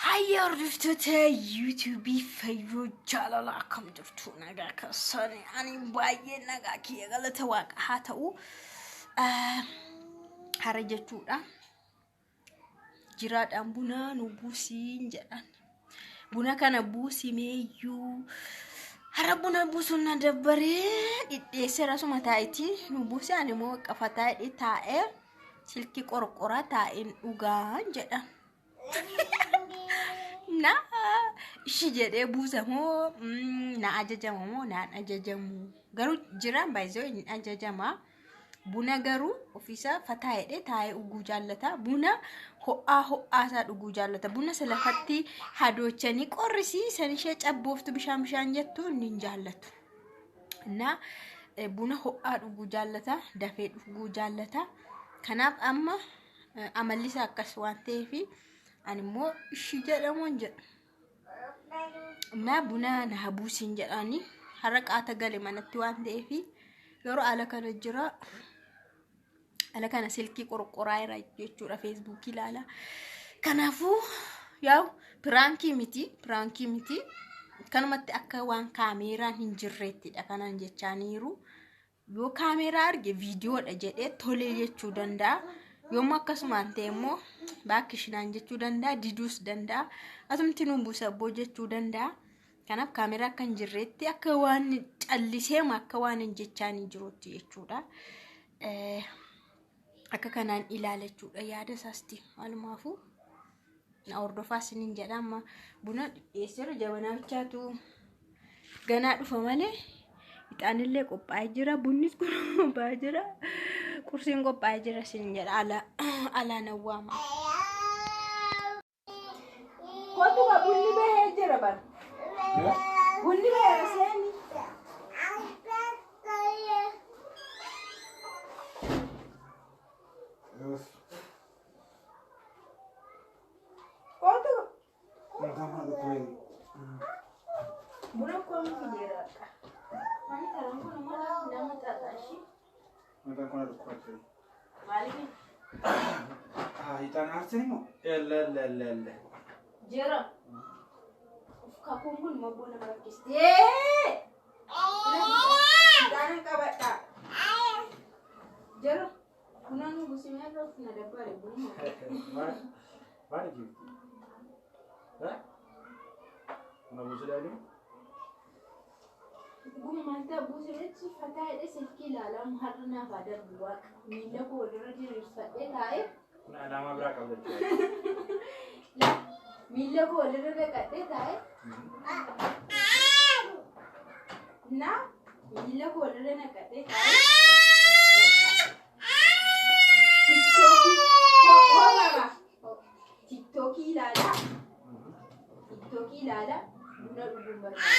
Hayya hordoftoota yuutuubii Fayyoo Jaalala, akkam jirtu? Nagaa keessanii? Ani baay'ee nagaa kiyya, galata Waaqa haa ta'u. Hara jechuudha. Jiraadhaan buna nu buusiin jedhan. Buna kana buusimeeyyuu hara buna buusuun na dabbaree dhidheesseera, asuma taa'itii nu buusi, ani immoo qafataa hidhee taa'ee silkii qorqoraa taa'een dhugaan jedhan. Na ishi jedhee buusa moo na ajajama moo naan ajajamu? Garuu jiraan baay'isee hin ajajama. Buna garuu ofiisaa fataa jedhee taa'ee dhuguu jaallata. Buna ho'aa ho'aa isaa dhuguu jaallata. Buna isa lafatti hadoochanii qorrisiisan, ishee cabbooftu, bishaan bishaan jettu inni hin jaallatu. Na buna ho'aa dhuguu jaallata. Dafee dhuguu jaallata. Kanaaf amma amalli isaa akkas waan ta'eef ani immoo ishii jedhamuun jedha. Naa buna na buusiin jedhaani, har'a qaata gale manatti waan ta'eef yeroo ala kana jira. Ala kana silkii qorqoraa jira jechuudha, feesbuukii ilaala. Kanaafuu yaa'u piraankii miti, piraankii miti. Kanumatti akka waan kaameeraan hin jirreettidha kanaan jechaaniiru. Yoo kaameeraa arge viidiyoodha jedhee tolee jechuu danda'a. Yommuu akkasumaan ta'e immoo baakkishinaan jechuu danda'a, diduus danda'a. Asumti nu buusa abboo jechuu danda'a. Kanaaf kaameeraa akka hin jirreetti, akka waan calliseema, akka waan hin jechaan hin jirutti jechuudha. Akka kanaan ilaala jechuudha yaada isaasti. Maalumaafuu na hordofaa isiniin jedha. Amma buna dhiyeesseera, jabanaa bichaatu ganaa dhufa malee ixaanillee qophaa'ee jira, bunnis kun qophaa'ee jira, qursiin qophaa'ee jira isiniin jedha. Ala alaa nawwaama. Kootu ka bunni bahee jira bara. Bunni baheera, seeni. Kootu. Buna koon fideera. Mani karaan kun immoo nama xaxaa ishii. Mataan kun dhukkubaa. Maaliif? Ixaan aarsin immoo? Elle elle elle elle. Jira. Kakuun kun immoo nama rakkisti. Ixaana qabadhaa. Jira. Buna nu busimee irra na dabbare bunuma. Maali jirti? Buna buusuu dhaabee? Dhuguma maal ta'a buusiretti fataa hidhee silkii ilaalaa har'a naaf haa darbu Waaqa. Miila koo walirra diriirfadhee taa'ee. Kun alaamaa biraa qabda jechuudha. Miila koo walirra naqadhee taa'ee. Na miila koo walirra naqadhee taa'ee. Tiktookii hoo baba. Tiktookii ilaalaa. Tiktookii ilaalaa buna dhuguun barbaada.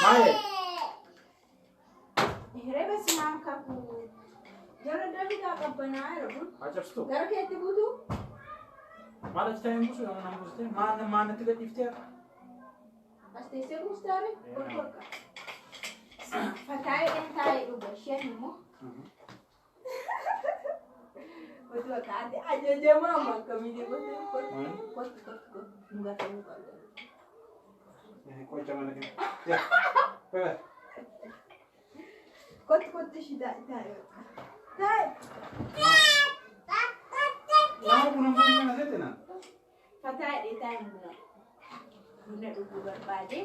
Maali? Hiree basimaan kakuu. Jara dafitaa qabbanaa jira bun. Haa cabsitu. Gara keetti buutu. Maal achi taa'ee buusu nama nama buustee? Maal maal natti gadhiiftee? As teessee buustaare? Kottu akka. Fataa hidheen taa'ee dhuga isheen immoo. Kottu akka ati ajajamaa amma akkamiiti, kottu kottu kottu kottu kottu dhugatamuu qabda. Qocha mana kenna. Yaa. Bebe. Kottu kottu ishii taa'e taa'e bakka. Taa'e. Maal buna buusu kana seete na? Fataa hidhee taa'e buna. Buna dhuguu barbaade.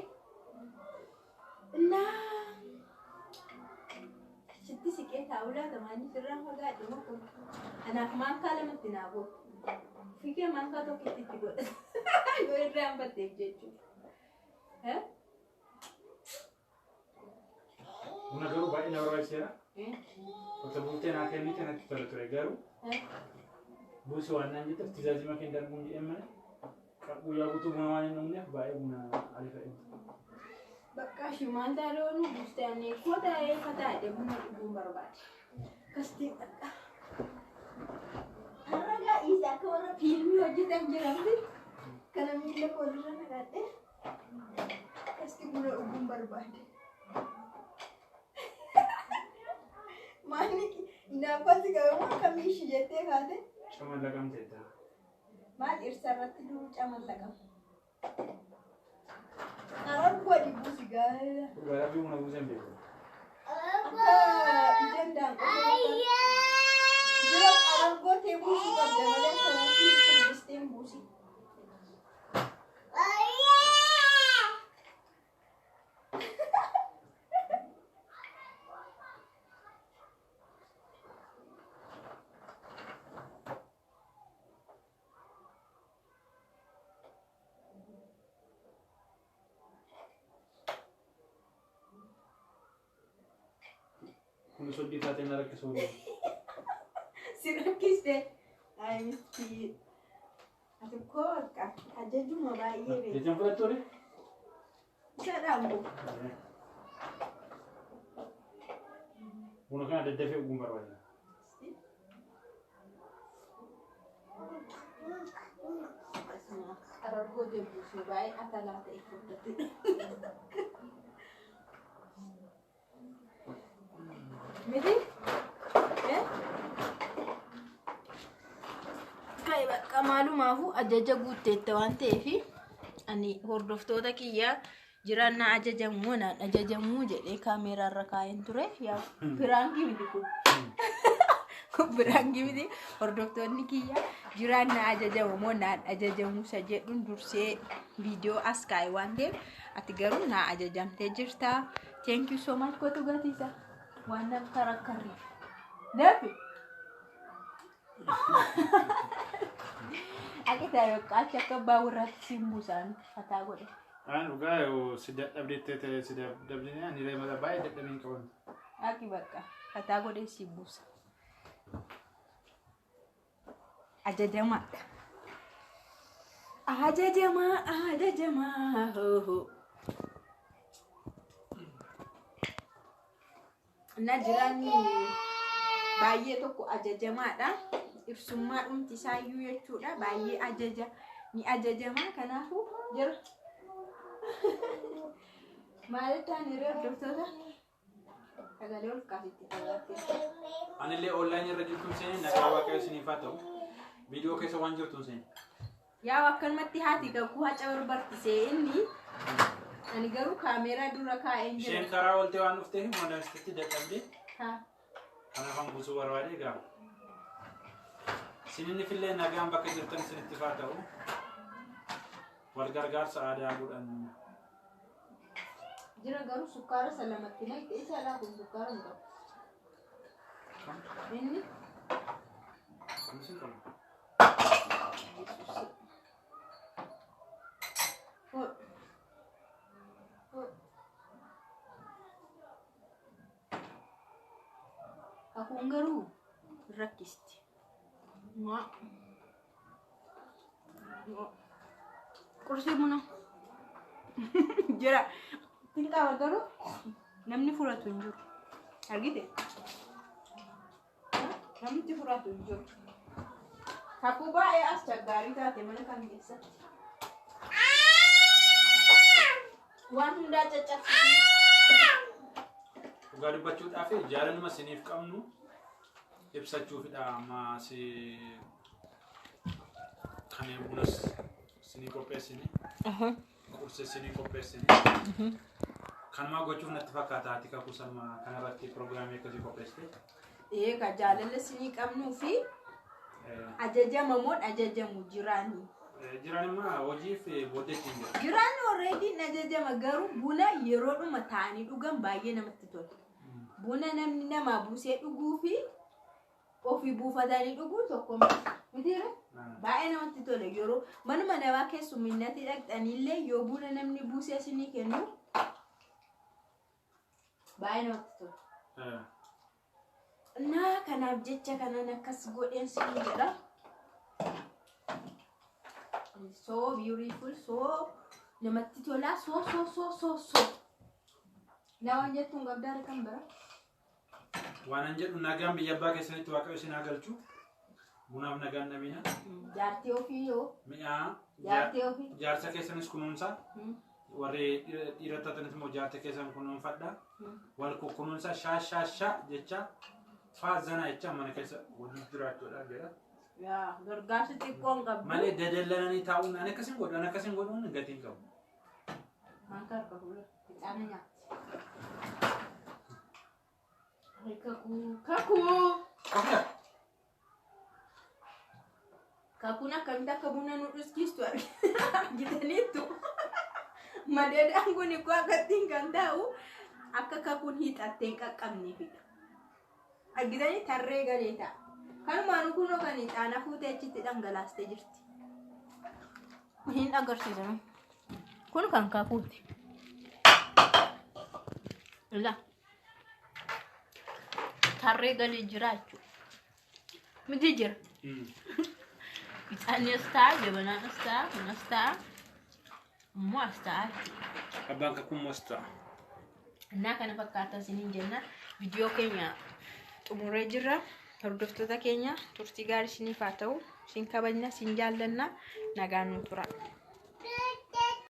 Innaa sitti siqee taa'uu laata? Maanni sirraan fagaadhe moo kun? Anaaf maankaa lamatti naa godhu. Fiigee maankaa tokkotti itti godha. Yoo irraa hanfatteef jechuudha. Buna garuu baay'ee na barbaachiseera. Osoo buuftee naa kennite natti tola ture, garuu buusi waan naan jetteef tizaazima kee darbuun jedheen malee guyyaa guutuu buna waan hin dhugneef baay'ee buna ariifadhe. Bakka ishii maal taa'ee nu buustee ani koo taa'ee fataa hidhee buna dhuguun barbaade. Kastii bakka. Har'a gaa'isa akka warra fiilmii hojjetan jiranti kana miila koo irra naqadhee kasti buna dhuguun barbaade. Maalli hinaaffatti qabamu akkamii ishii jettee kaate? Cama laqamteetta. Maal dhirsa irratti duruu camallaqama. Qarar godhi buusi gaa'ela. Dhugaa rabbii buna buusee hin beeku. Akka ijaan daanqoo. Jira qarar gootee buusuu qabda malee kanatti furdisteen buusi. Kun soddii taatee na rakkisuu. Si rakkiste. Ay miskiin. Ati koo akka ajajuma baay'ee beekta. Jechaan fudhattu ture? Isa dhaambu. Buna kana daddafee dhuguun barbaada. Qarar gootee buusuu baay'ee atalaa ta'e furdate. Miti? Ka'e bakka maalumaafuu ajaja guutteette waan ta'eef ani hordoftoota kiyyaa jiraan na ajajamu moo naan ajajamuu jedhee kaameeraarra kaa'een ture. Yaa prank miti kun. Kun prank miti. Hordoftoonni kiyya jiraan na ajajamu moo naan ajajamuu isa jedhuun dursee viidiyoo as kaa'e waan ta'eef ati garuu na ajajamtee jirta. Thank you so much, kootu gatiisa. Waan nam karakkarriif. Nafi. Ati taayoo akka abbaa warraatti siin buusaan fataa godhe. Aan dhugaa yoo si dadhabdeettee ta'e si dadhabdee ani reema baay'ee dadhabee hin qaban. Aki bakka fataa godhee si buusa. Ajajamaadha. Ajajamaa, ajajamaa, hoo. Na jiraanni baay'ee tokko ajajamaadha. Ibsummaa dhumti isaayyuu jechuudha. Baay'ee ajaja ni ajajama, kanaafuu jira. Maalitti ani hiree hordoftoota sagalee ol kaasitti fagaattee. Anillee online irra jirtuun seene, nagaa waaqayyo isiniif haa ta'u. Viidiyoo keessa waan jirtuun seene. Yaa akkanumatti haati kakuu haca barbartisee inni ani garuu kaameeraa dura kaa'een jira. Isheen karaa ooltee waan dhufteef monastitti dadhabdee Haa. kanaaf an buusuu barbaade egaa. Isininifillee nagaan bakka jirtan isinitti haa ta'u. Wal gargaarsa aadaa godhannu. Jira garuu sukkaara isa lamatti naqxe, isa alaa kun sukkaara hin qabu. Inni Kunis hin qabu. Yesuus. Hodhu. Hodhu. Kakuun garuu rakkisti. Mwaa. Mwaa. Qursii buna. Jira. Ittiin qaba garuu namni furatu hin jiru. Argite? Namni furatu hin jiru. Kakuu baay'ee as gaggaarii taate mana kan keessatti. Waan hundaa caccabsitii. Dhugaa dubbachuudhaaf jaalaluma isiniif qabnu ibsachuufidha, amma si kan bunas isinii qopheessine, qursa isinii qopheessine, kanumaa gochuuf natti fakkaata. Ati kakuu sanuma kanarratti piroogiraamii akkasii qopheessite. Eegaa jaalala isinii qabnuu fi ajajamamoon ajajamu jiraanii. Jiran immoo hojiif booddee ittiin jira. Jiraan already ajajama, garuu buna yeroodhuma taa'anii dhugan baay'ee namatti tola. Buna namni namaa buusee dhuguu fi ofii buufatanii dhuguu tokko miti. Mitiire? Baay'ee namatti tola, yeroo manuma namaa keessumminnatti dhaqxaniillee yoo buna namni buusee isinii kennu baay'ee namatti tola. Naa kanaaf jecha kanan akkas godheen siin jedha. So beautiful, so namatti tola, so so so so so. Na waan jettuun qabdaa kan bira. Waan an jedhu, nagaan biyya abbaa keessanitti waaqayyo isin haa galchu. Bunaaf nagaan dhabina. Jaartii ofii yoo. Mi'aa. Jaartii ofii. Jaarsa keessanis kunuunsa. Warri dhiira taatanis immoo jaarsa keessan kunuunfadha. Wal kunuunsa, shaa shaa shaa jecha faa zana jecha mana keessa waliin jiraachuudha jedha. Yaa gargaarsi xiqqoon qabdu. Malee dadallananii taa'uun ani akkasin godhu ani akkasin godhuun gatiin qabu. Maanka harka fuula ixaana nyaatti. Kakuu kakuu. Kofiya. Kakuun akkamitti akka buna nu dhuskiistu argitaniittu. Madeedaan kun ikkoo akkattiin kan taa'u akka kakuun hiixattee hin qaqqabneefidha. Argitanii tarree galee ta'a. Kanumaan kunoo kan ixaana fuutee achitti dhangalaastee jirti. Hin agarsiisamu. Kun kan kakuuti. Ilaa. Tarree galee jira jechuudha. Miti jira. Ixaanni as ta'a, jabanaan as ta'a, kun as ta'a, immoo as ta'a jechuudha. Abbaan kakuu immoo as ta'a. Innaa kana fakkaata isiniin jenna. Viidiyoo keenya xumuree jirra. Hordoftoota keenya turtii gaarii isiniif haa ta'u. Isin kabajna, isin jaallanna. Nagaan nu tura.